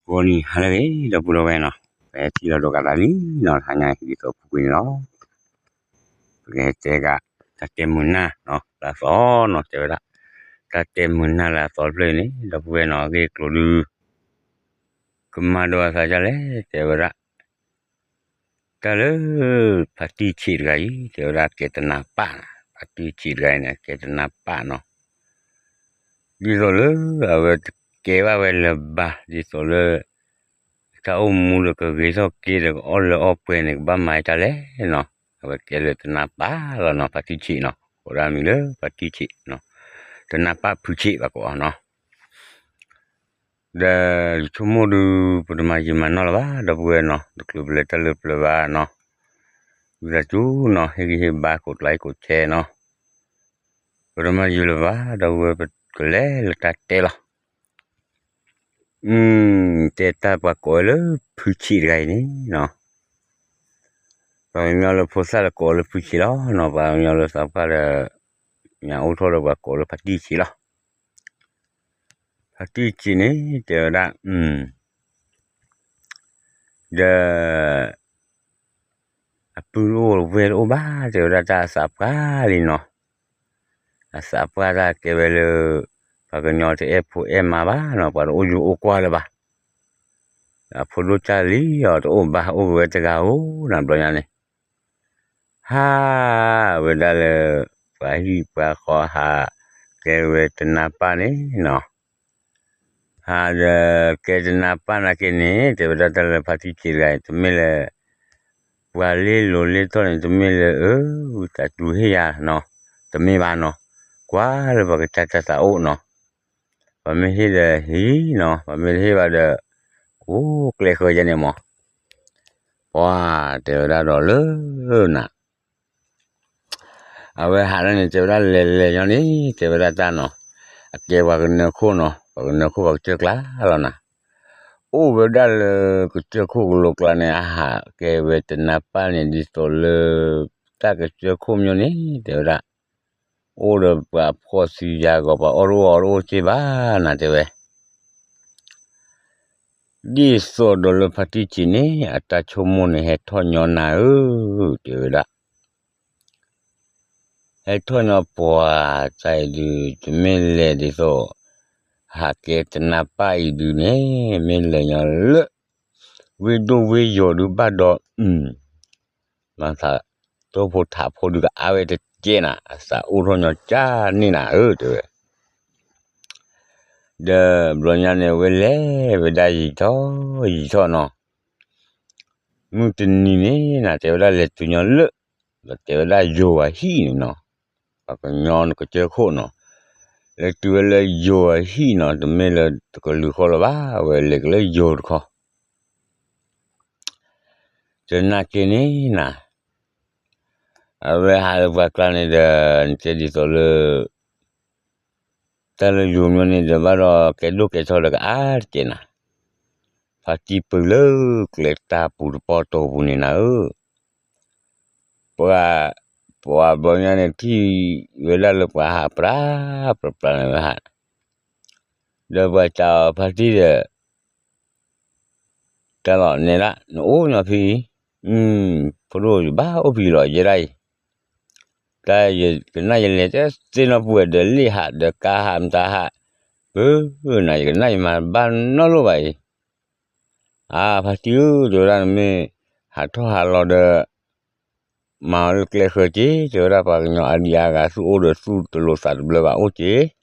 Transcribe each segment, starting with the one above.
ဂီၤနံၤဟါလၢအဂ့ၤ ဒီပုၢ်ဒီဝဲၢ်နီၤ, ပဟဲထံၣ်လိာ်ဒီးကးသးလံနီၤ, တဟါညါဟံၣ်ဒ်သိးပူၤကွံာ်န့ၣ်လီၤ. ပကဟဲတဲကး တၢ်တဲမုာ်နၢ်နီၤလၢအသီနီၤ, တဲဝဲဒၣ် တၢ်တဲမုာ်နၢ်လၢအသီတဖျၢၣ်အံၤန့ၣ် ဒီပုၢ်ဝဲၢ်နီၤ အဂ့ၢ်အကျိၤဒု ကမၤဒိးအသးဒ်လဲၣ် တဲဝဲဒၣ် တၢ်လၢ ဖါတံၢ်ဆံးတဂၤအံၤ တဲဝဲဒၣ်ကဲတနၢ်ပၢ်, ဖါတံၢ်ဆံးတဂၤအံၤန့ၣ် ကဲတနၢ်ပၢ်နီၤ, ဒ်သိးလၢအဝဲတကဲဘၣ်ဝဲလၢၤဘၣ် ဒ်သိးလၢ တၢ်အိၣ်မူဒီးကဂ့ၤထီၣ်က့ၤဒီးကအီၣ်လၢအီၣ်ပှဲၤန့ၣ် ကဘၣ်မၤတၢ်လဲၣ်နီၤ, အဝဲကဲလၢတနၢ်ပၢ်လီၤနီၤ, ဖါတံၢ်ဆံးနီၤ, ကိးဒၣ်မံၤလၢဖါတံၢ်ဆံးနီၤ, တနၢ်ပၢ်ဖုဆံးဘၣ်ကိးအီၤနီၤ ဒီးယဆိကမိၣ်ဒုး ပတမၤယံာ်မၤနီၢ်လၢၤဘၣ် ဒီပုၢ်ဝဲၢ်နီၤ, တချုးပလဲၤတၢ်လၢပျၢၤဘၣ်နီၤ, ဝံသးစူၤနီၤ ဟ့ၣ်ဂံၢ်ဟ့ၣ်ဘါ ကိးကျါဟ့ၣ်ကိးဆဲနီၤ, ပတမၤယံာ်လၢၤဘၣ် ဒီပုၢ်ဝဲၢ် ပကလဲၤလၢတၢ်တဲလီၤ. တဲတၢ်ပှၤကိးဝဲလၢဖုဆံးတဂၤအံၤန့ၣ်နီၤ, ပှၤကညီလၢဖိသၣ်လၢကိးလၢဖုဆံးလီၤနီၤ, ပှၤကညီလၢသးပှၢ်ဒီး ညၣ်အိၣ်ထီၣ်ဒီးပှၤကိးလၢဖါတံၢ်ဆံးလီၤ. ဖါတံၢ်ဆံးန့ၣ် တဲဝဲဒၣ် ဒီး အပုၢ်တအိၣ်ဝဲၢ်တအိၣ်ဘၣ် တဲဝဲဒၣ်တၢ်အသးပှၢ်လံနီၤ, အသးပှၢ်တၢ်ကဲဝဲလၢ ပှၤကညီတအဲၣ်ဖိအဲၣ်မါဘၣ်နီၤ, ပှၤတအိၣ်ယိၤအိၣ်ကွၢ်လၢၤဘၣ်, အဖိဒိၣ်ကၢ်လံအီၤတအိၣ်ဘၣ် အိၣ်က့ၤဝဲတဂၤဧိၤနီၤ ဘျီညါန့ၣ် ဟးဝဲဒၣ်လၢ ပှၤဟံၣ်ပှၤဃီဟး ကဲဝဲတနၢ်ပၢ်န့ၣ်နီၤ, ဟးဒီးကဲတနၢ်ပၢ်နာ်က့န့ၣ် တဲဝဲဒၣ်တၢ်လၢဖါတံၢ်ဆံးတဂၤအံၤ တမ့ၢ်လၢ ပှၤလ့လိၤလ့ထီၣ်န့ၣ် တမ့ၢ်လၢ အၢ တၢ်တူၢ်ဟ့ၣ်ယၤနီၤ, တမ့ၢ်ဘၣ်နီၤ, ကွၢ်လၢပှၤကစၢ်တၢ်သးအိၣ်နီၤ, ပှၤမ့ၢ်ဟ့ၣ်ဒီးဟံၣ်နီၤ, ပှၤမ့ၢ်တဟ့ၣ်ဘၣ်ဒီး အိၣ်ကျဲဃၢၤယဲန့ၣ်မး, ပှၤတဲဝဲဒၣ်ဒီးလၢနၤ အဝဲဟးလၢန့ၣ် တဲဝဲဒၣ်လဲၤလဲၤညီန့ၣ် တဲဝဲဒၣ်တၢ်နီၤ, အကဲပှၤကနၢခိၣ်နီၤ, ပှၤကနၢခိၣ်ပှၤကစၢၢ်ကျါလီၤနၤ, အိၣ်ဝဲဒၣ်လၢကစၢၢ်ခိၣ်ကလိၤကျါန့ၣ် အဟးကဲဝဲတနၢ်ပၢ်န့ၣ် ဒ်သိးလၢ တၢ်ကစၢၢ်ခိၣ်မညီန့ၣ် တဲဝဲဒၣ်, အိၣ်ဒီးပှၤဖှီၣ်သံယၤဂီၤ ပှၤအီၣ်တအိၣ်အီတအိၣ်စ့ၢ်ဘၣ်နၤ တဲဝဲ ဒ်သိးဒီးလၢဖါတံၢ်ဆံးန့ၣ် အတၢ်ဆိကမိၣ်န့ၣ် ဟဲထီၣ်ညီနၤဧၢ, တဲဝဲဒၣ်, ဟဲထီၣ်ညီပှၤတၢ်အံၤဒုး တမ့ၢ်လဲၤဒ်သိး ဟးကဲတနၢ်ပၢ်အံၤဒုးန့ၣ် မ့ၢ်လဲၤညီလၢ ဝ့ၢ်ဒိၣ်ဝ့ၢ်ယိာ်ဒုးဘၣ်ဒီး မၤသး တိၢ်ဖိထးဖိဒုးကအါဝဲတကဲနၤ အသးအိၣ်ထီၣ်ညီကၢ်န့ၣ်နၤဧၢ တဲဝဲ ဒီးဘျီညါန့ၣ် အဝဲလဲၤဝဲဒၣ်ယံာ်ထီၣ်ယံာ်ထီၣ်နီၤ, မုၢ်တနံၤန့ၣ်နၤ တဲဝဲဒၣ်လဲၤတုၤညီလၢ ဒီးတဲဝဲဒၣ်ယိၤအဟံၣ်န့ၣ်နီၤ, ပှၤကညီကစၢၢ်ခိၣ်နီၤ, လဲၤတုၤဝဲလၢယိၤအဟံၣ်နီၤ, တမ့ၢ်လၢတကလုာ်ဃီလၢၤဘၣ်, အဝဲလဲၤကလၢယိၤတခီ တနာ်က့န့ၣ်နၤ, အဝဲဟးလၢပှၤကျါန့ၣ်ဒီး နတဲဒ်သိးလၢ တၢ်လၢယိၤမညီန့ၣ်ဒီး ဘၣ်ဒီးကဲဒိၣ်ကဲထီဒီးကအါတက့ၢ်နၤ, ဖါတံၢ်ပၢၢ်လၢကျဲတၢ်ပူၤတပီၢ်တိာ်ပူၤန့ၣ်နၤဧၢ, ပှၤ ပှၤဘျီညါန့ၣ် ထံၣ်ဝဲဒၣ်လၢပှၤဟးပြးပြးပြးန့ၣ်ဝဲဟး, ဒီးပှၤစံးအီၤဖါတံၢ်ဒီး တၢ်လီၤနဲဒၣ် နအိၣ်ညီဖံအံၤ, ဖိဒိၣ် ယဘၣ်အိၣ်ဖံလီၤ ယဲဒၣ်အံၤ, တၢ်ယကနၣ်ယလဲၤတသ့နီတပူၤဒီး လ့ၣ်ဟးဒီးကါဟးမတၤဟး, ပၢနၤ ယကနၣ်ယမၤဘၣ်နီတလိၣ်ဘၣ်အံၤ, အါ ဖါတံၢ်ဧၢ တဲဝဲဒၣ် နမ့ၢ်ဟးထီၣ်ဟးလီၤဒီး မၤအီၤလၢကျဲဃၢၤက့ၤ, တဲဝဲဒၣ် ပှၤကညီအါဒံအါဂၤ သူၣ်အိၣ်ဒီးသူၣ်တလိာ်သးတဘျၢဘၣ်အိၣ်က့ၤ,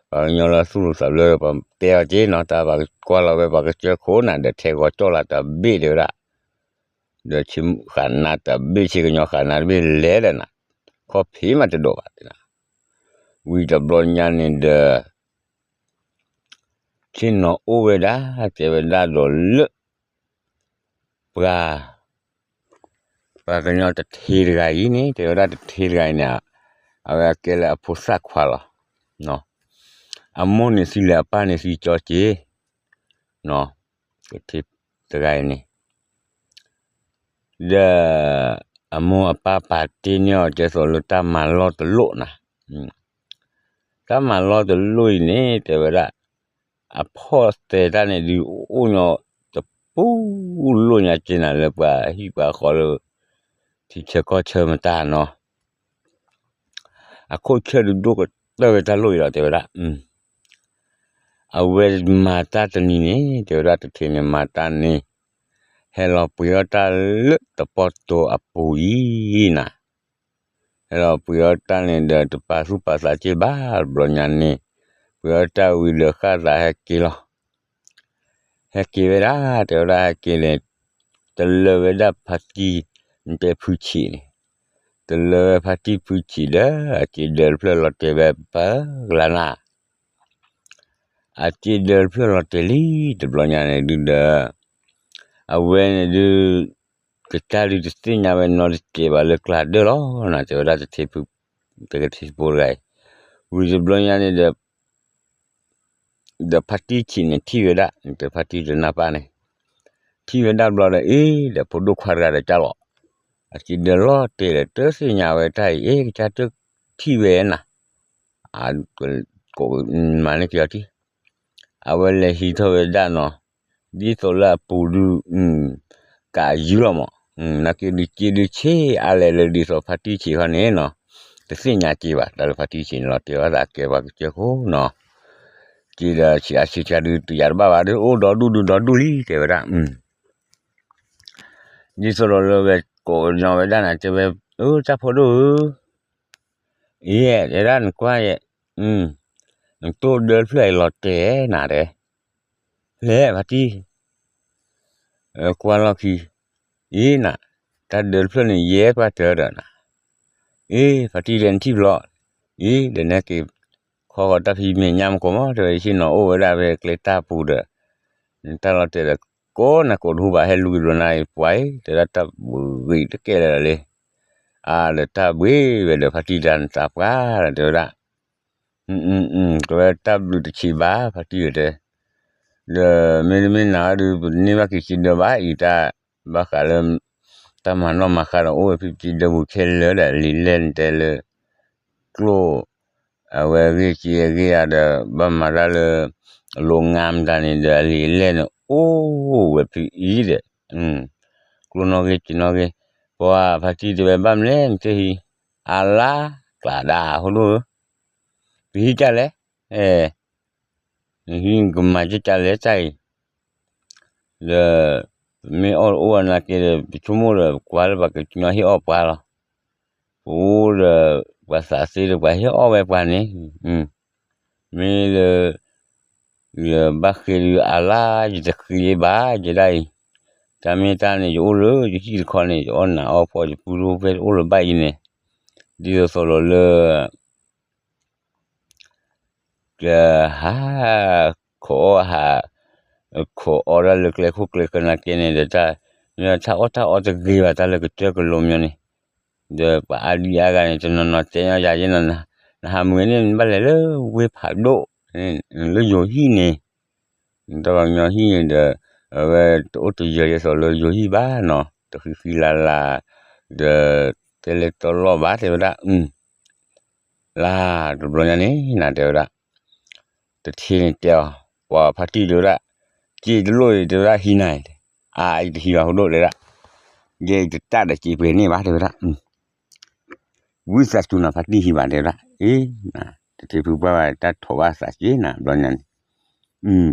ပှၤကညီလၢသူၣ်လိာ်သးဘျၢဒီး ပတဲအီၤက့ၤနီၤ, တၢ်ပှၤကွၢ်လီၤဝဲပှၤကစၢၢ်ခိၣ်နၤဒီး ထဲဂီၤကၠီၣ်လၢတဘ့ၣ်တဲဝဲဒၣ်, ဒီးဆ့ဃာ်နၤတဘ့ၣ် ဆ့ကညီဃာ်နၤတဘ့ၣ်လဲၤဒီးနၤ, ခီၣ်ဖံးမးတဒိးဘၣ်တဲနၤ, ဝံၤတဘျီညါန့ၣ်ဒီး ဆ့ၣ်နီၤအိၣ်ဝဲဒၣ် တဲဝဲဒၣ်ဒီးလၢ ပှၤ ပှၤကညီတထ့တဂၤအံၤန့ၣ် တဲဝဲဒၣ်တထ့တဂၤအံၤန့ၣ် အဝဲအကဲလၢအဖိသၣ်ခွါလီၤ. အမိၢ်န့ၣ်သံလၢအပၢ်န့ၣ်သံကၠီက့ၤ, တထ့တဂၤအံၤန့ၣ် ဒီး အမိၢ်အပၢ်ပာ်တ့ၢ်န့ၢ်အီၤ ကဲသိးလၢတၢ်မၤလီၢ်တလိၣ်နၤ, တၢ်မၤလီၢ်တလိၣ်အံၤန့ၣ် တဲဝဲဒၣ် အဖီၣ်သဲးတၢ်န့ၣ်ဒုးအိၣ်ညီ ပူလိၣ်ညါက့နၤလၢပှၤဟံၣ်ပှၤဃီလၢ ထံဆၢကီၢ်ဆၢမတၤနီၤ, အခိၣ်ဆၢဒုးဒိၣ်ကတၢၢ်ဝဲတၢ်လိၣ်အံၤလီၤ တဲဝဲဒၣ်. အဝဲမၤတၢ်တနံၤန့ၣ် တဲဝဲဒၣ် တထံးန့ၣ်မၤတၢ်န့ၣ် ဟဲလီၤပှ့ၤအီၣ်တၢ်လၢတပီၢ်တိၤအပူၤအံၤနၤ, ဟဲလီၤပှ့ၤအီၣ်တၢ်န့ၣ်ဒီး တပာ်သူၣ်ပာ်သးစ့ၢ်ဘၣ်တဘျီညါန့ၣ်, ပှ့ၤအီၣ်တၢ်ဝံၤဒီးဃၣ်သးဟဲက့ၤလီၤ. ဟဲက့ၤဝဲဒၣ် တဲဝဲဒၣ်ဟဲက့ၤန့ၣ်, တလၢဝဲဒၣ်ဖါတံၢ် နတဲဖုဆံးန့ၣ်, တလၢဝဲဖါတံၢ်ဖုဆံးဒီး အစ့ဒၢတဖျၢၣ်လီၤတဲာ်ဝဲပၢကလါနၤ, အစ့ဒၢတဖျၢၣ်လီၤတဲာ်လံတဘျီညါန့ၣ်ဒုးဒီး အဝဲန့ၣ်ဒုး ကတၢၢ်ဒုးတသ့ၣ်ညါဝဲနီတစဲးဘၣ်လၢကျါဒၢၣ်လီၤနၤ တဲဝဲဒၣ် တထံးဖိ, တထံးဖိတဂၤအံၤ, ဝံၤတဘျီညါန့ၣ်ဒီး ဒီးဖါတံၢ်ဆံးန့ၣ်ထံၣ်ဝဲဒၣ် တဖါတံၢ်တနၢ်ပၢၢ်န့ၣ်, ထံၣ်ဝဲဒၣ်ဘျီဒီး အ့ ဒီးဖိဒိၣ်ခွါတဂၤဒီးကၢ်လီၤ, အစ့ဒၢလီၤတဲာ်ဒီး တသ့ၣ်ညါဝဲတၢ်အံၤ အ့ ကစၢ်တထံၣ်ဝဲနၤ, ကိးမၤန့ၢ်က့ၤအီၤထံၣ်, အဝဲလဲၤဟံးထီၣ်ဝဲဒၣ်နီၤ, ဒ်သိးလၢအပူၤဒုး ကးယုၢ်လီၤမး, နာ်က့ဒုးစ့ဒုးဆ့းအါလဲၣ်လၢဒ်သိးဖါတံၢ်ဆံးခီန့ၣ်နီၤ, တသ့ၣ်ညါက့ၤဘၣ် တၢ်လၢဖါတံၢ်ဆံးန့ၣ်လီၤတဲာ်ဘၣ်သးကဲပှၤကစၢၢ်ခိၣ်နီၤ, က့ၤဒီးဆံးအါဆံးကါဒုးတယာ်တဘၣ်ဘၣ်ဒီး အိၣ်ဒီဒူၣ်ဒုးဒီဒူၣ်လံ တဲဝဲဒၣ် ဒ်သိးဒီးလၢဝဲကိးကညီဝဲဒၣ်နၤ တဲဝဲ, အၢ တၢ်ဖိဒိၣ်ဧၢ, အံၤ တဲဒၣ်နကွၢ်ယဲ, နတိၢ်ဒၢတဖျၢၣ်အံၤလီၤတဲာ်နၤတဲ, လဲၤဖါတံၢ်, ကွၢ်လီၢ်ခံ, အံၤနၤ, တၢ်ဒၢတဖျၢၣ်န့ၣ်ယဲၢ်ပှၢ်တၢၢ်ဒီးနၤ, အ့ ဖါတံၢ်တဲနထံၣ်ဘျီ, အံၤ ဒီးနက့ၤ ခီဃီၤတၢ်ဖံးမဲာ်ညါမကိးမး တဲဝဲ ယဆ့ၣ်နီၤအိၣ်ဝဲဒၣ်ဖဲကျဲတၢ်ပူၤဒီး နတၢ်လီၤတဲာ်ဒီး ကိးနၤကိးတဟူဘၣ် ဟဲလူၤက့ၤဘျီနၤအံၤ ပှၤအံၤ တဲဒၣ်တၢ်ဘှံးဂ့ၤတကဲလၢာ်လီၤလံ, အါဒီးတၢ်ဘှံးဝဲဒီး ဖါတံၢ်တၢ်နသးပှၢ်ဒီး တဲဝဲဒၣ်, တဲဝဲတၢ်ဘျုးတဆံးဘၣ် ဖါတံၢ်တဲ, ဒီးမ့တမ့ၢ်နၤဒုး ပန့ၢ်ဘၣ်က့ၤစ့ဒၢဘၣ်အံၤ တၢ်ဘၣ်ဃးလၢ တၢ်မၤနီၣ်မၤဃါဒီး အိၣ်ဝဲဖံးစ့ဒၢပူၤခဲလၢာ်ဒီး အလံာ်လဲၢ်နတဲလၢ ကျိၣ် အဝဲအဂ့ၢ်က့အဂ့ၢ်ဧါဒီး ဘၣ်မၤတၢ်လၢ အလိၤငါမတၤန့ၣ်ဒီး အလံာ်အလဲၢ်န့ၣ် အိၣ်ဝဲဖံးအံၤဒီး ကျိၣ်နီၣ်ဂ့ၤစ့နီၣ်ဂ့ၤ, ပှၤဖါတံၢ်တဲဝဲ ဘၣ်မနုၤလဲၣ် နတဟံး အလါကျးဒၣ် ဖိဒိၣ်ဧၢ, ပဟံးကၢ်လဲၣ်, နဟံးနကမၤကၢ်ကၢ်လဲၣ်တၢ်အံၤ, ဒီး ပမ့ၢ်အီၣ်တအိၣ်ဘၣ်နာ်က့ဒီး ပဆိကမိၣ်ဒီး ပကွၢ်လၢပှၤကညီဟ့ၣ်အီၣ်ပှၤလီၤ, ပအိၣ်ဒီး ပှၤသးသ့ဒီး ပှၤဟ့ၣ်အီၣ်ဝဲပှၤန့ၣ်, မ့ၢ်လၢ ယဘၣ်ဃ့ဒုးအလါ ယတဃ့ဘၣ် ယဲဒၣ်အံၤ, တၢ်မ့ၢ်တၢ်န့ၣ် ယအိၣ်လၢယဟံၣ်တခီန့ၣ် ယအီၣ်နၤအီၣ်ဖှီၣ် ယပုၢ်တအိၣ်ဖဲတအိၣ်လၢၤဘၣ်အံၤန့ၣ်, ဒ်သိးသိးလီၤလၢ ကဟး ခိးအီၣ်ဟး ခိးအီၣ်တၢ်လၢကျဲခိၣ်ကျဲဃၢၤနာ်က့န့ၣ်ဒီး တၢ် မ့ၢ်ထၢၣ်အီၣ်တၢ်အီၣ်တဂ့ၤဘၣ် တၢ်လၢကစၢၢ်ကလိမညီန့ၣ်, ဒီးပှၤအါဒံအါဂၤန့ၣ် တနီၤနီၤတဲညီယၤယဲနီၤ, နဟးမုာ်န့ၣ် နဘၣ်လဲၤလၢဝ့ၢ်ဖးဒိၣ် လၢယိၤဟံၣ်န့ၣ်, တၢ်ပှၤကညီဟံၣ်န့ၣ်ဒီး အဝဲတအိၣ်တယၢၤယဲသိးလၢယိၤဟံၣ်ဘၣ်နီၤ, တဃံဃံလၤလၤ ဒီး တဲလဲၤတီလီၢ်ဘၣ် တဲဝဲဒၣ် လါတဘျီညါန့ၣ် နတဲဝဲဒၣ်, တထံၣ်န့ၣ်တဲအီၤ, ပှၤဖါတံၢ်တဲဝဲဒၣ်, စ့တလိၣ်အံၤ တဲဝဲဒၣ် ဟံးနၤ, အါအံၤတဟံးဘၣ် ဖိဒိၣ်တဲဒၣ်, ယဲအံၤတတၢ်ဒီးစ့ပှဲၤန့ၣ်ဘၣ် တဲဝဲဒၣ်, ဝံသးစူၤနၤ ဖါတံၢ်ဟံးဘၣ် တဲဝဲဒၣ်, အ့ တထံၣ်ဖုပှၢ်ဘၣ် တၢ်ထိးဘၣ်သးစ့နၤ ဘျီညါန့ၣ်,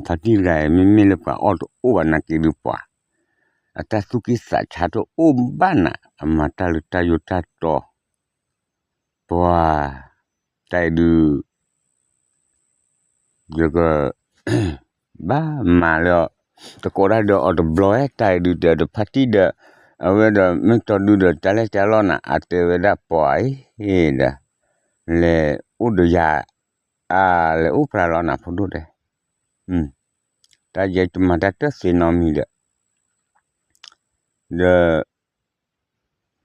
ဖါတံၢ်တဂၤအံၤ မ့မ့ၢ်လၢပှၤအီၣ်တအိၣ်ဘၣ်နာ်က့ဒုးပှၤ, အတၢ်သူၣ်က့ၣ်သးဆါတအိၣ်ဘၣ်နၤ, အမၤတၢ်လၢတၢ်ယိးတၢ်တီၤ ပှၤ တၢ်အံၤဒုး ယက ဘၣ်မၤလၢ တကိးဒၣ်ဒီးအီၤတဘျီဝဲ တၢ်အံၤဒုး တဲဒီးဖါတံၢ်ဒီး အဝဲဒီးမ့ၢ်တီဒုဒီး တၢ်လဲၢ်တၢ်လီၢ်နၤ အတဲဝဲဒၣ်ပှၤအံၤဒီး လဲၤအိၣ်ဒီးယၤ အလဲၤအိၣ်ဖျါလီၤနၤ ဖိဒိၣ်တဲ, တၢ်ယဲတမၤတၢ်တၢၢ်သ့နီတမံၤဒီး ဒီး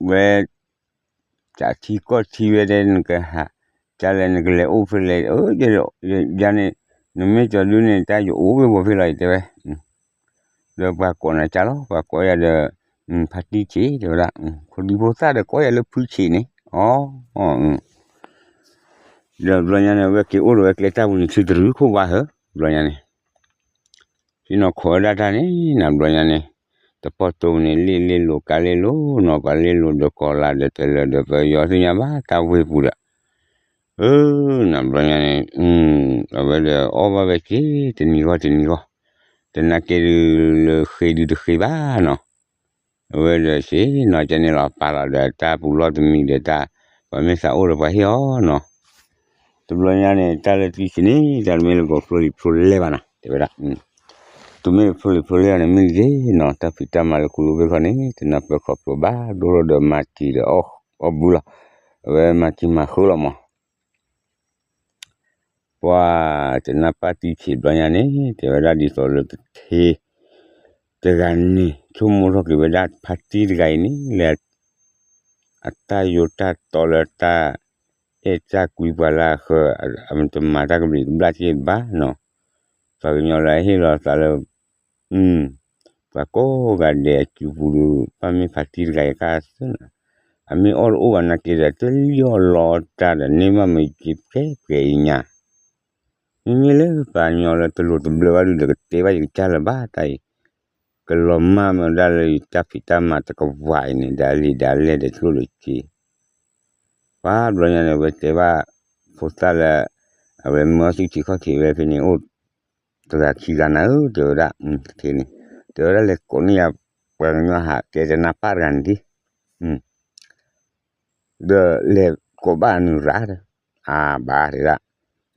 ဝဲ တၢ်ထံကီၢ်ထံဝဲတဲ နကဟး တၢ်လဲၣ်နကလဲၤအိၣ်ဖဲလဲၣ် ယၤန့ၣ် နမ့ၢ်ကၠီၤဒုန့ၣ် တၢ်ယအိၣ်ဖဲဝီၤဖဲလီၤ ယတဲဝဲ, ဒီးပှၤကိးနၤကၢ်လီၤ ပှၤကိးယၤဒီး ဖါတံၢ်ဆံး တဲဝဲဒၣ်, ဖိဒံဖိသၣ်ဒီးကိးယၤလၢဖုဆံးန့ၣ်, အ ဒီးဘျီညါန့ၣ် အဝဲက့ၤအိၣ်ဒီးဝဲကျဲတၢ်ပူၤန့ၣ် ဆံတရုၤခိၣ်ဝါဟၢ ဘျီညါန့ၣ် သ့ၣ်နီၣ်ခိးဝဲဒၣ်တၢ်န့ၣ် နဘျီညါန့ၣ် တပီၢ်တိၢ်န့ၣ် လ့ၣ်လ့ၣ်လိၤ ကါလ့ၣ်လိၤနီၤ ပှၤလ့ၣ်လိၤဒီးကီၤလၤဒီးတလၢၤဒီးပယီၤသ့ၣ်ညါဘၣ်တၢ်ဝ့ၢ်ပူၤဒီး အၢ နဘျီညါန့ၣ် အဝဲဒီးအီၣ်ဘၣ်ဝဲက့ၤ တနံၤဂီၢ်တနံၤဂီၢ် တနာ်က့ၤဒုးလၢဃ့ဒုးတဃ့ဘၣ်နီၤ အဝဲဒီးဆ့ၣ်နီၤကဲန့ၣ်လီၤ ပာ်လီၤဒီးတၢ်ပူၤလီၢ်တမံၤဒီးတၢ် ပှၤမ့ၢ်သးအိၣ်ဒီးပှၤဟ့ၣ်အီၤနီၤ တဘျီညါန့ၣ် တၢ်လၢတံဆံးန့ၣ် တၢ်တမ့ၢ်လၢကီၢ်ဖျိလံၤဖျိလဲၢ်ဘၣ်နီၤ တဲဝဲဒၣ် တမ့ၢ်ဖျိလံၤဖျိလဲၢ်န့ၣ် မ့ၢ်ဂ့ၤနီၤ တၢ်ဖံးတၢ်မၤလၢကူလၢဘ့ၣ်ခီန့ၣ် တနၢ်ပၢၢ်ခီဖျိဘၣ် ဒိၣ်ထီၣ်ဒီးမၤစံၤဒီးအီၣ်ဘုလီၤ အဝဲမၤစံၤမၤဃုလီၤမး ပှၤတနၢ်ပၢၢ်တံဆံးဘျီညါန့ၣ် တဲဝဲဒၣ်ဒ်သိးလၢတထ့ တဂၤန့ၣ် ဆိကမိၣ်ထီၣ်က့ၤဝဲဒၣ်ဖါတံၢ်တဂၤအံၤန့ၣ် လၢ အတၢ်ယိးတၢ်တီလၢတၢ်အဲၣ်တၢ်ကွံပှၤလၢအဃၢၤ အတမၤတၢ်ကဘျံးကဘျၣ်က့ဘၣ်နီၤ ပှၤကညီလၢအဟ့ၣ်လီၤသးလၢ ပှၤကိးဂၤဒဲးအစုပူၤဒီး ပၢ်မ့ၢ်ဖါတံၢ်တဂၤအံၤကါသၢနၤ အမ့ၢ်အီၣ်တအိၣ်ဘၣ်နာ်က့ဒီး တလံၣ်အီၣ်လီအီၣ်တၢ်ဒီး န့ၢ်ဘၣ်မ့ၢ်က့ပှဲၤပှဲၤအံၤညါ မ့မ့ၢ်လၢပှၤကညီလၢတလိၤတဘျၢဘၣ်ဒုးဒီး ကတဲဘၣ်ယကစၢ်လၢၤဘၣ်တၢ်အံၤ ကလီၤမၢ်မ့ၢ်ဒၣ်လၢယတၢ်ဖံးတၢ်မၤတကဝၤအံၤန့ၣ် ဒီးလံာ်ဒီးလဲၢ်ဒီးကျိၣ်ဒီးစ့ ပှၤဘျီညါန့ၣ် အဝဲတဲဘၣ်ဖိသၣ်လၢ အဝဲမၢအီၣ်သံဆံးခီၣ်ထံးဝဲဖဲန့ၣ်အိၣ် တဂၤခံဂၤနၤဧၢ တဲဝဲဒၣ် တထ့န့ၣ် တဲဝဲဒၣ်လဲၤကိးန့ၢ်ယၤ ပှၤကညီဟးကဲတနၢ်ပၢၢ်တဂၤန့ၣ်ဒ် ဒီးလဲၤကိးဘၣ်အနုၢ်ရၣ်ဒီး အဘၣ်တဲဒၣ်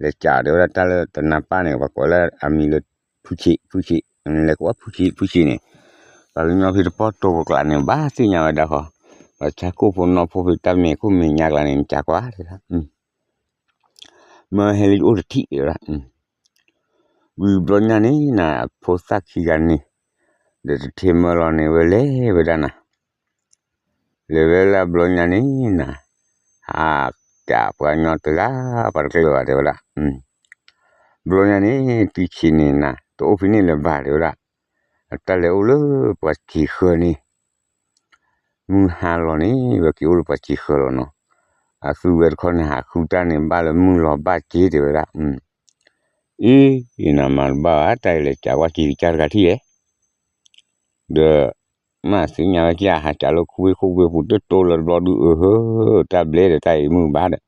လဲၤကးတဲဝဲဒၣ်တၢ်လၢတနၢ်ပၢၢ်န့ၣ် ပှၤကိးလၢအမံၤလၢ ဖုဆံး ဖုဆံး လဲၤကိးဘၣ်ဖုဆံး ဖုဆံးန့ၣ် ပှၤကညီဖံးတပီၢ်တိၢ်ပကျးန့ၣ် ဘၣ်သ့ၣ်ညါဝဲဒၣ်ဃီ ပှၤဆါခိၣ်ဖိနီၢ်ဖိဖံးတၢ်မဲာ်ခိၣ်မဲာ်ညါကျါန့ၣ် နကးကွၢ်တဲဒၣ် မၢဟဲလၢယအိၣ်တထံၣ်တဲဝဲဒၣ် ဝံၤဘျီညါန့ၣ်နၤ အဖိသၣ်ခံဂၤန့ၣ် ဒီးတထ့မၢလီၤန့ၣ် ဝဲလဲၤဝဲဒၣ်နၤ လဲၤဝဲလၢဘျီညါန့ၣ်နၤ ဟးကးပှၤကညီတဂၤ ပှၤတကျၢၤဘၣ်တဲဝဲဒၣ် ဘျီညါန့ၣ် တံဆံးန့ၣ်နၤ တအိၣ်ဖဲန့ၣ်လၢၤဘၣ်တဲဝဲဒၣ် အတၢ်လဲၤအိၣ်လၢပှၤစံးဃၢၤန့ၣ် မုၢ်ဟါလီၤန့ၣ် ဝဲက့ၤအိၣ်လၢပှၤစံးဃၢၤလီၤနီၤ အသုဝဲတခီန့ၣ် ဟးဃုတၢ်န့ၣ် ဘၣ်လၢမုၢ်လီၤဘၣ်က့ၤတဲဝဲဒၣ် အံၤ နမၤတဘၣ်ဘၣ် တၢ်အံၤလဲၤကးကွၢ်က့ၤကစၢ်တဂၤထံၣ်ဧဲ ဒီး မ့ၢ်သ့ၣ်ညါဝဲက့ၤ ဟးကးလၢခူဝ့ၢ်ခိၣ်ဝ့ၢ်ပူၤ တတိလၢတဘျီဒုး အဟၢ တၢ်ဘျဲဒီးတၢ်အံၤမုၢ်ဘၣ်ဒီး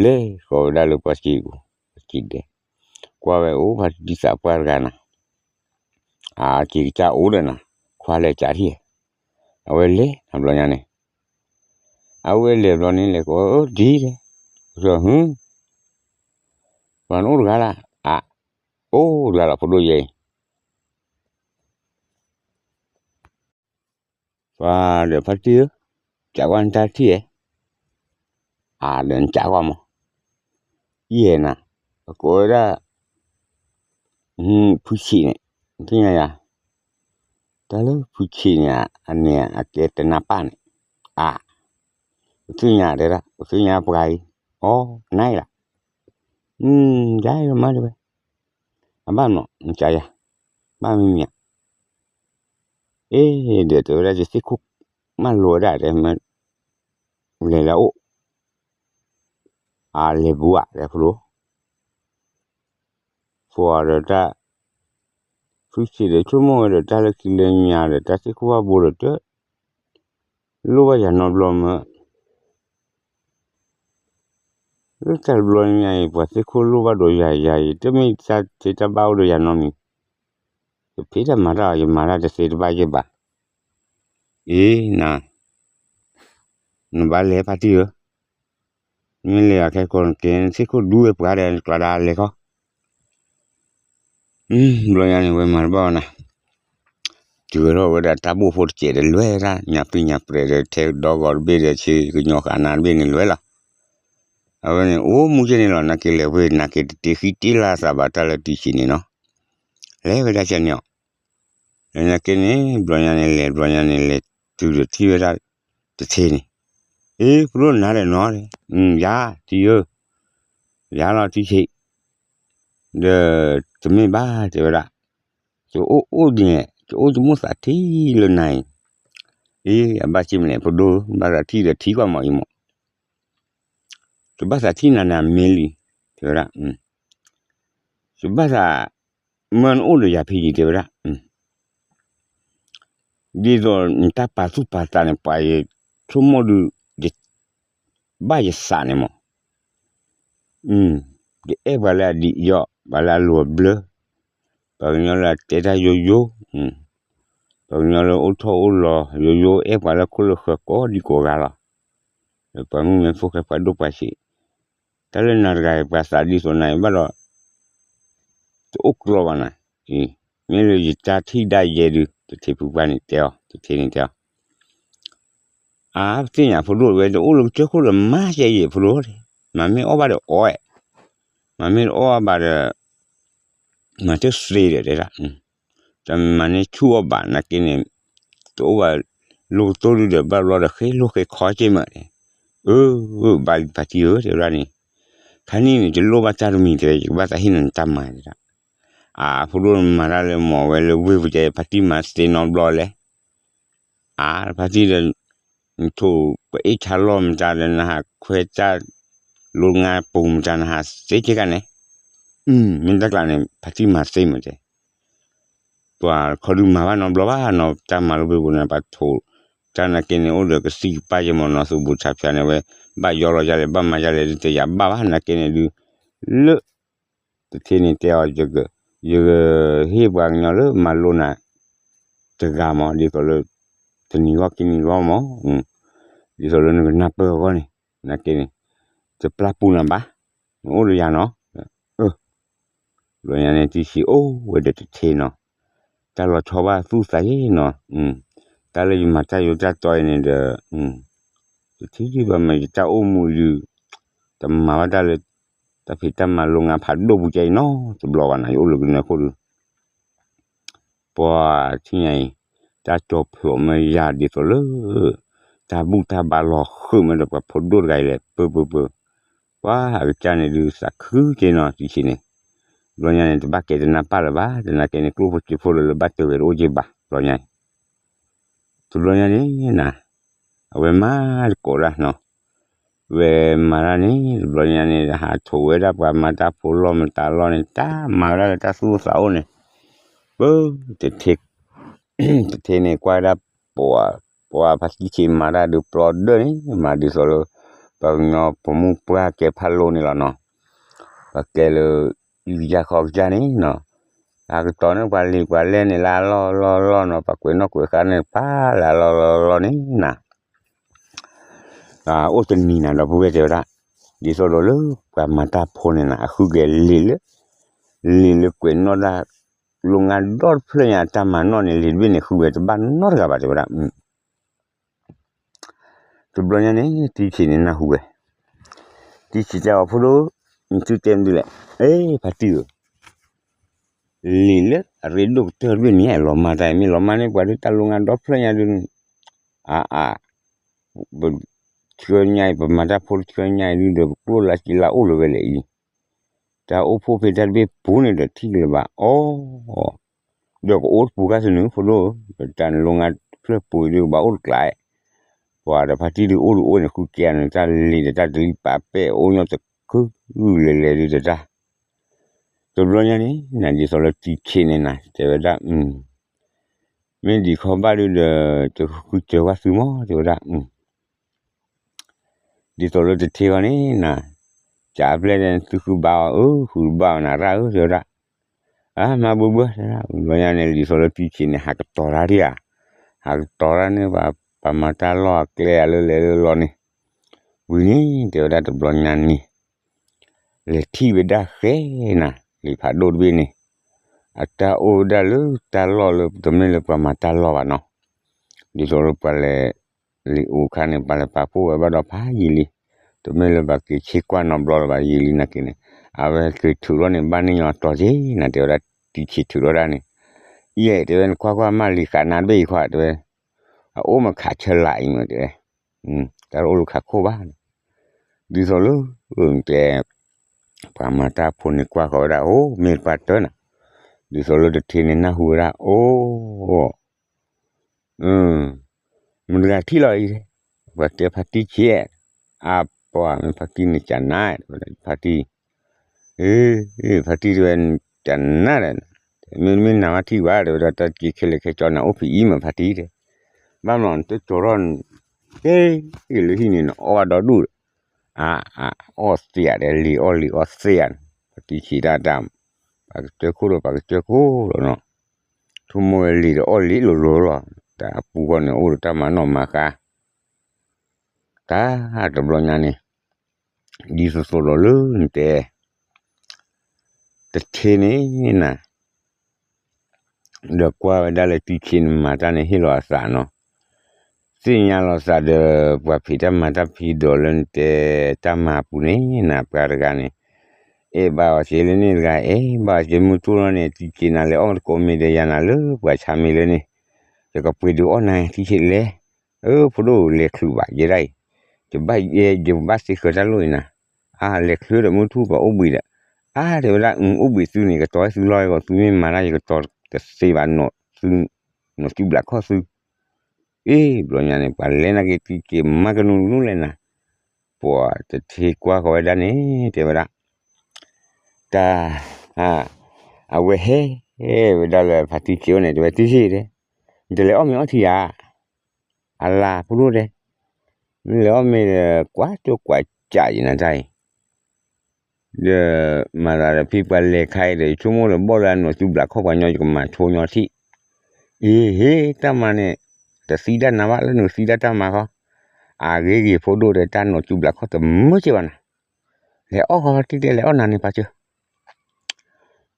လဲၤဃီၤဝဲဒၣ်လၢပှၤစံးပူၤ ပှၤစံးဒဲး ကွၢ်ဝဲအိၣ်ဖါတံၢ်သးပှၢ်တဂၤနၤ အက့ၤကစၢ်အိၣ်ဒီးနၤ ခွါလဲၤကးထံၣ်ဧဲ အဝဲလဲၤနၤဘျီညါန့ၣ် အဝဲလဲၤဘျီန့ၣ် လဲၤကိးအၢဒ်လဲၣ် ဟ ပှၤနအိၣ်တဂၤလၢ အ အိၣ်တဂၤလီၤဖိဒိၣ်ယဲအံၤ ပှၤဒီးဖါတံၢ်ဧၢ ကးကွၢ်နတၢ်ထံၣ်ဧဲ အဒီးနကးကွၢ်မး ယဲနၤ ပကိးဝဲဒၣ် ဖုဆံးန့ၣ် နသ့ၣ်ညါယၤ တၢ်လၢဖုဆံးန့ၣ် အန့ၣ်အကဲတနၢ်ပၢၢ်န့ၣ် အ ပသ့ၣ်ညါတဲဒၣ် ပသ့ၣ်ညါပှၤအံၤ အီ နၤလၢ ယၤယမါဒဝဲ အဘၣ်နီၤ နကးယၤ ဘၣ်မ့ၢ်မ့ၢ်ဧါ အ့ ဒီးတဲဝဲဒၣ်ယသ့ၣ်ခိၣ် မၢလိာ်ဝဲဒၣ်တဲ မ့ၢ်လဲၤလၢအအိၣ် အလဲၤဘူးဧါ တဲဖိဒိၣ် ဖိအဒီးတၢ် ဖုဆံးဒီးဆိကမိၣ်ဝဲဒီးတၢ်လၢခံလၢညါဒီး တၢ်သ့ၣ်ခိၣ်ဘၣ်ဘိဒီးတ လိၣ်ဘၣ်ယၤနီတဘျီမၢ် လၢတၢ်တဘျီညါအံၤ ပှၤသ့ၣ်ခိၣ်လိၣ်ဘၣ်ဒီးယၤယၤအံၤ တမ့ၢ်တၢ်သ့တၢ်ဘၣ်အိၣ်ဒီးယၤနီတမံၤ ယဖံးတၢ်မၤတၢ် ယမၤတၢ်တသ့တဘၣ်ယဲၢ်ဘၣ် အ့ နၤ နဘၣ်လဲၤဖါတံၢ်ဧၢ မ့ၢ်လဲၤအခဲကိးနကဲသ့ၣ်ခိၣ်ဒူဝဲပှၤဒီး နကျါဒါလဲၤခီ ဘျီညါန့ၣ် ဝဲမၤတဘၣ်ဘၣ်နၤ တုၤဝဲထီၣ်ဝဲဒၣ်တၢ်ဘိၣ်ဖိတစဲးဒီးလွဲၢ်ဒၣ် ညၣ်ပ့ၢ်ညၣ်ပြဲးဒီး ထဲဒီဂီၤတဘ့ၣ်ဒီး ဆ့ကညီဃာ်နၤတဘ့ၣ်န့ၣ်လွဲၢ်လီၤ အဝဲန့ၣ် အိၣ်မူက့န့ၣ်လီၤ နာ်က့လဲၤဝဲ နာ်က့တတ့ဃံတ့လၢသးဘၣ်တၢ်လၢတံဆံးန့ၣ်နီၤ လဲၤဝဲဒၣ်ကန့ၣ်အီၤ လဲၤနာ်က့န့ၣ် ဘျီညါန့ၣ် လဲၤဘျီညါန့ၣ် လဲၤတုၤဒီးထံၣ်ဝဲဒၣ်တထ့န့ၣ် အ့ ပဒိၣ်နၤဒီးနီၤ ယၤ တံဧၢ ယၤလီၤတံဆံး ဒီး တမ့ၢ်ဘၣ်တဲဝဲဒၣ် ယအိၣ်အိၣ်ဒ်န့ၣ် ယအိၣ်ယမိၣ်သးထံလၢနၤအံၤ အ့ အဘၣ်စံးမနုၤ ဖိဒိၣ် ဘၣ်သးထံၣ်ဒီးထံကွၢ်မးအံၤမး ယဘၣ်သးထံၣ်နၤန့ၣ်မ့ၢ်လံ တဲဝဲဒၣ် ယဘၣ်သး မၢနအိၣ်ဒီးယၤဖဲယံၤ တဲဝဲဒၣ်, ဒ်သိးနတၢ်ပာ်သူၣ်ပာ်သးန့ၣ် ပှၤယဆိကမိၣ်ဒုး ယဘၣ်ယသးန့ၣ်မး, ယအဲၣ်ပှၤလၢအဒံးအယီၣ် ပှၤလၢအလိၤအဘျၢ, ပှၤကညီလၢအတဲတၢ်ယိယိ, ပှၤကညီလၢအိၣ်ထီၣ်အိၣ်လီၤယိယိ အဲၣ်ပှၤလၢခိၣ်လၢဃၢၤကိးဒံကိးဂၤလီၤ. ပှၤမုၣ်မဲဖိဃဲ ပှၤဒိၣ်ပှၤဆံး, တၢ်လၢနၤတဂၤအံၤ ပှၤသးဒ်သိးနၤအံၤဘၣ်ဒီး တအိၣ်ကျီဘၣ်နၤ, မ့ၢ်လၢယတၢ်ထံၣ်ဒၣ်ယဲဒုး တထံၣ်ဖုပှၢ်န့ၣ်တဲအီၤ တထံၣ်န့ၣ်တဲအီၤ, အါ ပသ့ၣ်ညါဖိဒိၣ်ဝဲ တအိၣ်လၢကစၢၢ်ခိၣ်ဒီး မၤယဲယဲဖိဒိၣ်, မၤမ့ၢ်အီၣ်ဘၣ်ဒီးအီၣ်, မၤမ့ၢ်တအီၣ်ဘၣ်ဒီး မၤတသ့ဒီးတဲဒၣ်, တမၤန့ၢ်ဆူၣ်အီၣ်ဘၣ် နာ်က့န့ၣ်, တအိၣ်ဘၣ်လိၣ်ကတိၢ်ဒုဒီး ဘၣ်ဘျီဒီးဃ့လိၣ်ဃ့ခီက့မး, အၢ ဘၣ်လံဖါတံၢ်ဧၢ တဲဝဲဒၣ်န့ၣ်, ခါနံၣ်န့ၣ် တလိၣ်ဘၣ်တၢ်တမံၤတဲ ယကဘၣ်သးဟ့ၣ်နၤနတၢ်မၤတဲဒၣ်, အါ ဖိဒိၣ်မၤတၢ်လၢမၤဝဲလၢဝ့ၢ်ပူၤကဲ ဖါတံၢ်မၤသ့နီတဘျီလဲၣ်, အါ ဖါတံၢ်ဒီး နထိၣ်ပအ့ၣ်ဆါလီၢ်မတၤဒီး နဟးခွဲးတၢ် လိၤငါပူၤမတၤ နဟးသ့က့ၤခါန့ၣ်, မ့ၢ်တၢ်ကျါန့ၣ် ဖါတံၢ်မၤသ့မးတဲ, ပှၤခီဒုမၤဘၣ်နီတဘျီဘၣ်နီၤ တၢ်မၤလိဘ့ၣ်ပူၤန့ၣ် ပှၤထိၣ်တၢ်နာ်က့န့ၣ် အိၣ်ဒီးကသံၣ်ကပၢ်ယဲမးနီၤ သူၣ်ဘူးထးဖျါန့ၣ်ဝဲ ဘၣ်ယီလီၤယါလဲၣ် ဘၣ်မၤယါလဲၣ် တယာ်ဘၣ်ဘၣ်နာ်က့န့ၣ်ဒုး, လၢ တထံန့ၣ်တဲအီၤ ယကဟ့ၣ်ပှၤကညီလၢမၤလိနၤ တဂၤမး ဒ်သိးလၢ တနံၤဂီၢ်ခံနံၤဂီၢ်မး, ဒ်သိးလၢနကနၢ်ပၢၢ်အဂီၢ်န့ၣ်, နာ်က့န့ၣ် တပျၢ်ပူၤနၤဘၣ်, နအိၣ်ဒီးယၤနီၤ, ဘျီညါန့ၣ် တံဆံးအိၣ်ဝဲဒီးတထံနီၤ, တၢ်လီၤဆီဘၣ်သူၣ်သးယဲနီၤ, တၢ်လၢယမၤတၢ်ယိတၢ်တီအံၤန့ၣ်ဒီး တထံဒံးဘၣ်မး ယတၢ်အိၣ်မူအံၤဒုး တမၤဘၣ်တၢ်လၢ တၢ်ဖံးတၢ်မၤလိငါဖးဒိၣ်ပူၤကဲအံၤနီတဘျီဘၣ်နီၤ ယအိၣ်လၢကနၢခိၣ်ဒုး ပှၤထံၣ်ညါအံၤ တၢ်ကၠီဖျိးမ့ၢ်ယၤဒ်သိးလၢ တၢ်ဘူၣ်တၢ်ဘါလီၤဃုာ်မ့ၢ်ဒီးပှၤဖိဒိၣ်တဂၤအံၤလဲၣ် ပၢပၢပၢ, ပှၤအကစၢ်န့ၣ်ဒုးသးခုက့ၤနီၤ တံဆံးန့ၣ်, ဘျီညါန့ၣ် တဘၣ်ကဲတနၢ်ပၢၢ်လၢၤဘၣ် တနာ်က့န့ၣ် ကျိၣ်ဖိစ့ဖိလၢလၢဘၣ်တၢၢ်ဝဲတအိၣ်က့ၤဘၣ် ဘျီညါအံၤ, တဘျီညါန့ၣ်နၤ အဝဲမၤတကိးဒၣ်နီၤ, ဝဲမၤတၢ်န့ၣ် တဘျီညါန့ၣ် ဟးထိးဝဲဒၣ်ပှၤမၤတၢ်ဖိလီၢ်မတၤလီၢ်န့ၣ် တၢ်မၤဝဲဒၣ်လၢတၢ်သူၣ်အိၣ်သးအိၣ်န့ၣ်, ပ တထံန့ၣ်ကွၢ်ဝဲဒၣ် ပှၤ ပှၤဖါတံၢ်ဆံးမၤတၢ်ဒုးပျီဒၢၣ်န့ၣ် မၤဒ်သိးလၢ ပှၤကညီဖိမုၣ်ပှၢ်ကဲဖးလိန့ၣ်လီၤနီၤ, ပှၤကဲလၢ ယုၢ်ကယၢ်ခီကယၢ်န့ၣ်နီၤ, အကတီၢ်န့ၣ်ပှၤလံၤပှၤလဲၢ်န့ၣ် လၢအလီၢ်လီၢ်လီၢ်နီၤ ပှၤကွဲးနီၣ်ကွဲးဃါန့ၣ် ပၢ်လၢအလီၢ်လီၢ်လီၢ်န့ၣ်နၤ အိၣ်တနံၤနၤဒီပုၢ်ဝဲၢ်တဲဝဲဒၣ်, ဒ်သိးဒီးလၢပှၤမၤတၢ်ဖိန့ၣ်နၤ အဃုက့ၤလံာ်လၢ လံာ်လၢကွဲးနီၣ်ဒၣ် လိာ်ငါဒီတဖျၢၣ်ညါ တၢ်မၤနီၣ်န့ၣ် လံာ်တဘ့ၣ်န့ၣ် ဃုဝဲတဘၣ်နီတဂၤဘၣ်တဲဝဲဒၣ်, တဘျီညါန့ၣ် တံဆံးန့ၣ်နၢ်ဟူဝဲ, တံဆံးတဲအီၤဖိဒိၣ်, နသုတဲမနုၤလဲၣ်, အ့ ဖါတံၢ်ဧၢ လံာ်လၢအရ့ဒိၣ်ကတၢၢ်တဘ့ၣ်န့ၣ် လီၤမၢ်တၢ်အံၤ မ့ၢ်လီၤမၢ်န့ၢ်ပှၤဒ်တၢ်လိာ်ငါဒီဖျၢၣ်ညါဒုး, အါအါ, ပဆှၢညါအံၤ ပမၤတၢ်ဖိတဆှၢညါအံၤဒုးဒီး ပကျိၣ်လၢကံလၢအိၣ်လၢၤဝဲလဲၣ်အံၤ, တၢ်အိၣ်ဖှိၣ်ဖဲတၢ်တဘ့ၣ်ပူၤန့ၣ်ဒီးထံၣ်ကလၢၤဘၣ် အီ ဒီးကအိၣ်တပူၤခါသနုၤ ဖိဒိၣ်ဧၢ, ပတၢ်လိာ်ငါတဖျၢၣ်ပူၤအံၤဒုး ကဘၣ်အိၣ်တကျး, ပှၤဒီးဖါတံၢ်ဒုးအိၣ်ဒုးအိၣ်န့ၣ် ဃုကဲန့ၣ် တၢ်လံၤဒီးတၢ်တလံၤပာ်ပဲာ်အိၣ်ညီတခုလဲၤလဲၤဒုးတတၢ်, တဘျီညါန့ၣ် နၤဒ်သိးလၢတံဆံးန့ၣ်နၤ တဲဝဲဒၣ်, မ့ၢ်ဒံးခီဘၣ်ဒုးဒီး တဃုစၢၤဝဲသုမီၤ တဲဝဲဒၣ် ဒ်သိးလၢတထံဃီန့ၣ်နၤ, ကးပျဲၢ်န့ၣ် သုဃုဘါအီၤဧၢ ဃုတဘၣ်အီၤနၤရၣ်ဧၢ တဲဝဲဒၣ်, အါ မၤဘှၢဘှၢ တဲဝဲဒၣ်, တဘျီညါန့ၣ် ဒ်သိးလၢတံဆံးန့ၣ် ဟးကတီၤတၢ်ဒံးဧါ, ဟးကတီၤတၢ်န့ၣ် ပှၤမၤတၢ်လီၢ်အကျဲအလၢလဲၤလၢလီၤန့ၣ်, ဝံၤန့ၣ် တဲဝဲဒၣ်တဘျီညါန့ၣ် လဲၤထံၣ်ဝဲဒၣ်ဃဲနၤ လံာ်ဖးဒိၣ်တဘ့ၣ်န့ၣ်, အတၢ်အိၣ်ဝဲဒၣ်လၢတၢ်လီၢ်လၢတမ့ၢ်လၢပှၤမၤတၢ်လီၢ်ဘၣ်နီၤ, ဒ်သိးလၢပှၤလဲၤ လံာ်အိၣ်ခါန့ၣ် ပှၤလဲၤပာ်ဖှိၣ်ဝဲဘၣ်ဒီးဖးယံာ်လံ, တမ့ၢ်လၢပှၤက့ၤဆ့ကွၢ်နီတဘျီလၢၤဘၣ်ယံာ်လံနာ်က့န့ၣ်, အဝဲက့ၤထုးထီၣ်န့ၣ် ဘၣ်န့ၢ်ညီအတီၤက့ၤနၤ တဲဝဲဒၣ်တံဆံးထုးထီၣ်ဒၣ်န့ၣ်, ယဲၢ်တဲဝဲနကွၢ်ကွၢ်မးလံာ်ဃာ်နၤတဘ့ၣ်အံၤခွါတဲဝဲ, အအိၣ်မးခးဆၢလာ်အံၤမးတဲဝဲ, တၢ်အိၣ်လၢခးခိၣ်ဘၣ် ဒ်သိးလၢ တဲ ပှၤမၤတၢ်ဖိန့ၣ်ကွၢ်ဃီၤဝဲဒၣ် အိၣ် မ့ၢ်တပှၢ်တၢၢ်နၤ, ဒ်သိးလၢတထံန့ၣ်နၢ်ဟူဝဲဒၣ် အိၣ် မတၤတဂၤထံၣ်လီၤအံၤ, ပှၤတဲဖါတံၢ်ဆံး, အါပှၤမ့ၢ်ဖါတံၢ်န့ၣ်ကနၣ်, ဖါတံၢ်, ဖါတံၢ်တဲဝဲ ကနၣ်ဒီးနၤ, မ့တမ့ၢ်နၤဘၣ်ထံၣ်ဘၣ် တဲဝဲဒၣ် တၢ်စ့ခဲလၢာ်ခဲဆ့နၤအိၣ်ဖံးအံၤမး ဖါတံၢ်တဲ, ဘၣ်မနုၤနတကၠီၤထီၣ် က့ၤလၢဟံၣ်န့ၣ် နအီၣ်ဘၣ်ဒီဒူၣ်ဒီး အအီၣ်သ့ဧါဒီး လံာ်အီၣ်လံာ်အီၣ်သ့ဧါန့ၣ် ပှၤတံၢ်ဆံးတၢ်တၢ်, ပှၤကစၢၢ်ခိၣ်ဒီးပှၤကစၢၢ်ခိၣ်လီၤနီၤ, ဆိကမိၣ်ဝဲလံာ်ဒီးအီၣ်လံာ်လိၤလိၤလီၤ, တၢ်အပူၤဃီန့ၣ် အိၣ်ဒီးတၢ်မၤနီၣ်မၤဃါ, တၢ်တဘျီညါန့ၣ် ဒ်သိးသိးဒီးလၢနတဲ တထ့န့ၣ်နၤ ဒီးကွၢ်ဝဲဒၣ်လၢတံၢ်ဆံးန့ၣ်မၤတၢ်န့ၣ်ဟ့ၣ်လီၤအသးနီၤ, သ့ၣ်ညါလီၤသးဒီး ပှၤဖံးတၢ်မၤတၢ်ဖံးဒီးလၢနတဲတၢ်မၤအပူၤန့ၣ်နၤ ပှၤတဂၤန့ၣ်, အဲၣ်ဘၣ်အီၤစ့လၢန့ၣ်တဂၤ အဲၣ်ဘၣ်အီၤစ့မုၢ်ထူၣ်လီၤန့ၣ် တံၢ်ဆံးနၤလဲၤအီၣ်မ့ၤတကိးမ့ၤဒီးယၤနၤလၢပှၤဆါမ့ၤလၢန့ၣ်, ယကပှ့ၤဒုးအီၣ်နၤတံၢ်ဆံးလဲၣ်, အၢ ဖိဒိၣ်လဲၤချုးဘၣ်ယဲဒၣ်အံၤ, ယဘၣ်ယဲ ယဘၣ်သ့ဃၢၤတၢ်လိၣ်အံၤနၤ, အါ လဲၤချုးဒီးမုၢ်ထူၣ်ပှၤအိၣ်ဘှံးဒီး, အါ တဲဝဲဒၣ် အု အိၣ်ဘှံးသုန့ၣ် ကတီၤဝဲသုလီၢ်အဂီၢ် သုမ့ၢ်မၤတၢ်ယကတီၤတသ့ဘၣ်နီၤ, နီၤသုဘျးခီၣ်သု, အ့ ဘျီညါန့ၣ် ပှၤလဲၤနာ်က့တံၢ်ဆံးမၤကနူၤကနူၤလဲၣ်နၤ, ပှၤတထ့ကွၢ်ဃီၤဝဲဒၣ်န့ၣ် တဲဝဲဒၣ် တၢ် အဝဲဟဲဝဲဒၣ်လၢဖါတံၢ်ဆံးအိၣ်န့ၣ် တဲဝဲတံၢ်ဆံးတဲ, နတလဲၤအီၣ်မ့ၤအီထံဧါ, အလၤဖိဒိၣ်တဲ, နလဲၤအီၣ်မ့ၤဒီး ကွၢ်ကၠိကွၢ်ကးယံၤနၤတၢ်အံၤ, ဒီး မၤသးဒီးဖံပှၤလဲၤခါအံၤဒီး ယဆိကမိၣ်ဒီးဘီၣ်လၢအနီၢ်သူဘျးခီၣ်ပှၤညီ ယကမၤဆိညီထံၣ်, အ့ဟ့ တၢ်မၤန့ၣ် တသံတၢ်နၤဘၣ် လၢနကသံတၢ်တၢ်မၤဃီ, အဂ့ၤဂ့ၤဖိဒိၣ်ဒီး တၢ်နီၢ်သူဘျးခီၣ်တမၢက့ၤဘၣ်နၤ, လဲၤအီၣ်ဃီဖါတံၢ်တဲ လဲၤအီၣ်နၤန့ၣ်ပာ်စၢၤ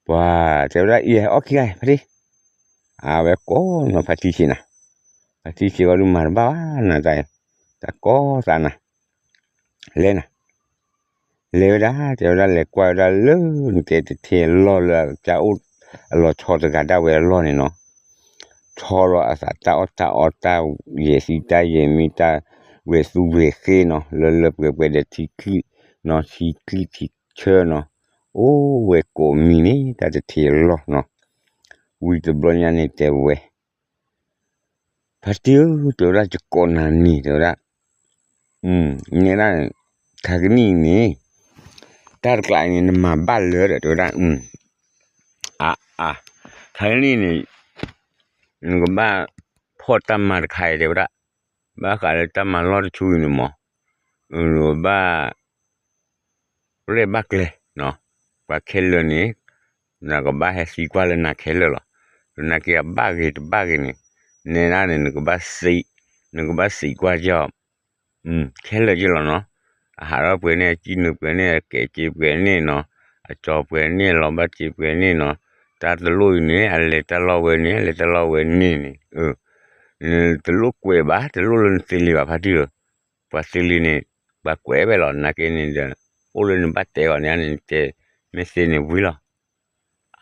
ပှၤတဲဝဲဒၣ် အံၤအီၣ်ခံဂၤဖါတံၢ်, အဝဲကိးနီၤဖါတံၢ်ဆံးနၤ, ဖါတံၢ်ဆံးဂီၢ်ဒုးမၤတဘၣ်ဘၣ်နၤတၢ်အံၤ, တၢ်ကိးသးနၤ, လဲၤနၤ, လဲၤဝဲဒၣ် တဲဝဲဒၣ် လဲၤကွၢ်ဝဲဒၣ်လၢနတဲတထ့အလီၢ်လၢအကစၢ်အိၣ် အလီၤဆီတဂၤဒၣ်ဝဲအလီၢ်န့ၣ်နီၤ, ဆီလီၤအသးတၢ်အီၣ်တၢ်အီတၢ်ယဲၢ်သံတၢ်ယဲၢ်မံတၢ်ဝဲၤသူဝဲၤဃ့နီၤ လၢလၢပှဲၤပှဲၤဒီးထံချံနီၤ ထံချံထံဆၢနီၤ, အိၣ်ဝဲကိးမံၤန့ၣ် တၢ်တထ့အလီၢ်နီၤ, ဝံၤတဘျီညါန့ၣ်တဲဝဲ ဖါတံၢ်ဧၢ တဲဝဲဒၣ် ယကိးနၤန့ၣ် တဲဝဲဒၣ်, နဲဒၣ် ခါကနံၣ်အံၤန့ၣ် တၢ်တကျးအံၤန့ၣ် နမၤဘၣ်လၢာ်ဒီး တဲဝဲဒၣ်, အါ အါ ခါကနံၣ်န့ၣ် နကဘၣ်ဖီၣ်တၢ်မၤတခါအံၤ တဲဝဲဒၣ်, ဘၣ်ဃးလၢတၢ်မၤလီၢ်တဆူအံၤန့ၣ်မး နကဘၣ် ပျဲၢ်ဘၣ်ကျဲ, ပှၤခဲလၢာ်န့ၣ် နကဘၣ်ဟဲသံကွၢ်လၢနၤခဲလၢာ်လီၤ. သနာ်က့အဘၣ်ဂ့ၤတဘၣ်ဂ့ၤန့ၣ် နဲဒၣ်န့ၣ် နကဘၣ်သံ, နကဘၣ်သံကွၢ်က့ၤအီၤ ခဲလၢာ်က့ၤလီၤနီၤ. အဟးထီၣ်ပှဲၤန့ၣ် အစံၣ်နုာ်ပှဲၤန့ၣ် အကဲးက့ၤပှဲၤန့ၣ်နီၤ, အကၠီၤပှဲၤန့ၣ် လီၤဘၣ်က့ၤပှဲၤန့ၣ်နီၤ, တၢ်တလိၣ်အံၤန့ၣ် အလဲၤတၢ်လီၢ်ဝဲန့ၣ် အလဲၤတၢ်လီၢ်ဝဲန့ၣ်န့ၣ် တလိၣ်ကွဲးဘၣ် တလိၣ်လၢနသ့လံဘၣ်ဖါတံၢ်ဧၢ, ပှၤသ့လံန့ၣ် ပှၤကွဲးဝဲလီၤ. နာ်က့န့ၣ်ဒီး အိၣ်လၢနဘၣ်တဲအီၤန့ၣ်န့ၣ် နတဲမ့ၢ်သ့န့ၣ်ဝံၤလီၤ.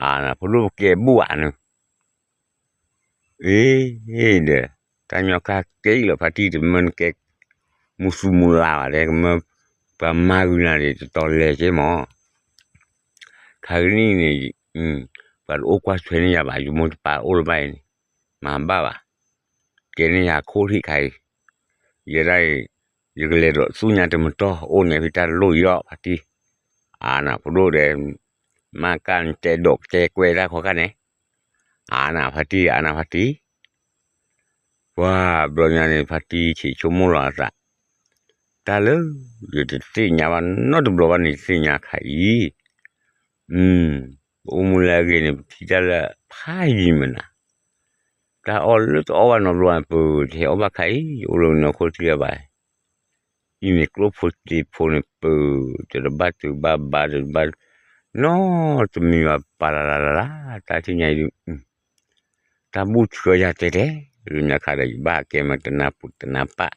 အဖိဒိၣ်ပကဲဘူၣ်ဧါန့ၣ် အ့ဒီး တၢ်ညီခါကဲအံၤလီၤ ဖါတံၢ်တမၢနကဲ မူသူမူလးဘၣ်တဲ ကမၢ ပှၤမၤဂုာ်နၤဒ်တတီၤလဲၤက့မး ခါကနံၣ်န့ၣ် ပှၤတအိၣ်ကွၢ်ထွဲန့ၢ်ယၤဘၣ် ယမိၢ်တပာ်အိၣ်လၢၤဘၣ်အံၤန့ၣ် မၤဘၣ်ဘၣ် ကဲန့ၢ်ယၤခိၣ်ထံးခါအံၤ ယဲဒၣ်အံၤ ယကလဲၤဒီးသူၣ်ညါတမတီၢ် အိၣ်န့ၣ်ဖဲတၢ်တလိၣ်အံၤအီၤဖါတံၢ် အါနၤဖိဒိၣ်ဒီး မ့ၢ်ကၢ်နတဲဒိးကတဲကွဲတၢ်ခီခါန့ၣ် အါနၤဖါတံၢ် အါနၤဖါတံၢ် ပှၤဘျီညါန့ၣ် ဖါတံၢ်ဆံးဆိကမိၣ်လီၤအသး တၢ်လၢ ယတသ့ၣ်ညါဘၣ်နီတဘျီဘၣ်န့ၣ် ယသ့ၣ်ညါခါအံၤ ပအိၣ်မူလၢအဂ့ၤန့ၣ် ပထံၣ်တၢ်လၢဖးယံၤမနၤ တၢ်အီၣ်လၢတအီၣ်ဘၣ်နီတဘျီဘၣ် ပတဟဲအီၣ်ဘၣ်ခါအံၤ အိၣ်လၢနီၢ်ခိတံၢ်အဘၣ် အံၤန့ၣ်ကျိဖိတ့ဖိန့ၣ်ပၢၤ တဘၣ်တုၤဘၣ်ဘါတဘၣ် နီတမံၤဘၣ်ပာ်လၢ်လၢ်လၢ်လၢ် တၢ်ထံၣ်ညါအံၤဒုး တၢ်ဘူၣ်ဆှၢယၤတဲတဲ လၢညါခါဒီး ယဘၣ်ကဲမ့ၢ်တနၢ်ပူၤတနၢ်ပာ်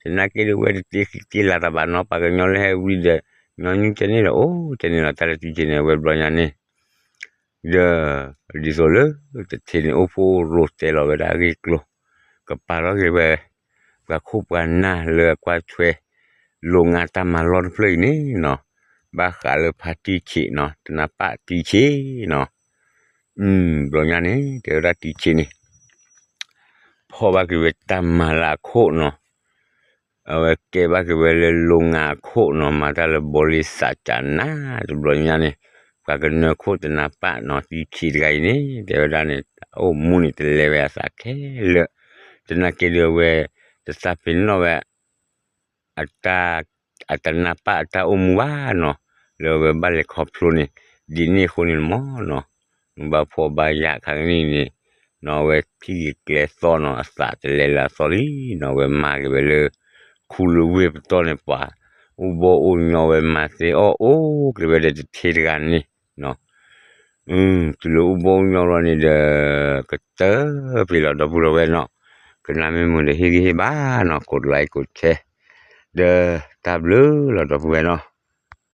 သနာ်က့ဒီး ဝဲတတ့ဃံတ့လၤသးဘၣ်နီၤ ပှၤကညီလၢဟဲဝံဒီး ညီနုၢ်တဲန့ၣ်ဒီး အိၣ်တဲန့ၣ်လီၤ တၢ်လၢတံၢ်ဆံးန့ၣ် အဝဲဘျီညါန့ၣ် ဒီး ဒ်သိးလၢ တထံၣ်န့ၣ် အိၣ်ဖှိၣ်ရိၤတဲလီၤဝဲဒၣ်အဂ့ၢ်အကျိၤ ကပာ်ထီၣ်က့ၤဝဲ ပှၤခိၣ်ပှၤနၢ်လၢအကွၢ်ထွဲ လိာ်ငါတၢ်မၤလီၢ်တဖျၢၣ်အံၤန့ၣ်နီၤ ဘၣ်ဃးလၢဖါတံၢ်ဆံးနီၤ တနၢ်ပၢၢ်တံၢ်ဆံးနီၤ ဘျီညါန့ၣ် တဲဝဲဒၣ်တံၢ်ဆံးန့ၣ် ဖီၣ်ဘၣ်က့ၤဝဲတၢ်မၤလၢအခိၣ်နီၤ အဝဲကဲဘၣ်က့ၤဝဲလၢလိာ်ငါအခိၣ်နီၤ မၤတၢ်လၢဘီလ့သးကနၤ တဘျီညါန့ၣ် ပှၤကနၢခိၣ်တနါပၢ်နီၤ သံခံတဂၤအံၤန့ၣ် တဲဝဲဒၣ်န့ၣ် အအိၣ်မူန့ၣ် တလဲၤဝဲအသးခဲလၢာ်, သနာ်က့ဒီးအဝဲ တသးပ့ၤနီၣ်ဝဲ အတၢ် အတနါပၢ်အတၢ်အိၣ်မူဘၣ်နီၤ, လၢအဝဲဘၣ်လဲၤခီဖျိန့ၣ် ဒ်န့ၣ်အဃိန့ၣ်မ့ၢ်နီၤ, ဘၣ်ဖှီၣ်ဘၣ်ယာ်ခါကနံၣ်န့ၣ် နီၤအဝဲထံၣ်က့ၤကျဲသီနီၤ အသးတလဲလၢအသီလံနီၤ, အဝဲမၤက့ၤဝဲလၢ ခူလၢဝ့ၢ်ပတီၢ်န့ၣ် ပှၤ အိၣ်ဘီၣ်အိၣ်ညီဝဲမၤသ့အီၣ်အိၣ်က့ၤဝဲဒီးတထ့တဂၤန့ၣ်နီၤ, တုၤလၢအိၣ်ဘီၣ်အိၣ်ညီလီၤန့ၣ်ဒီး ကတၢၢ်ဖဲလီၤဒီပုၢ်ဝဲၢ်နီၤ, ကနၣ်မ့ၢ်မုာ်ဒီးဟ့ၣ်ဂံၢ်ဟ့ၣ်ဘါနီၤ, ကိးlikeကိးshare ဒီးတၢ်ဘျုးလီၤဒီပုၢ်ဝဲၢ်နီၤ.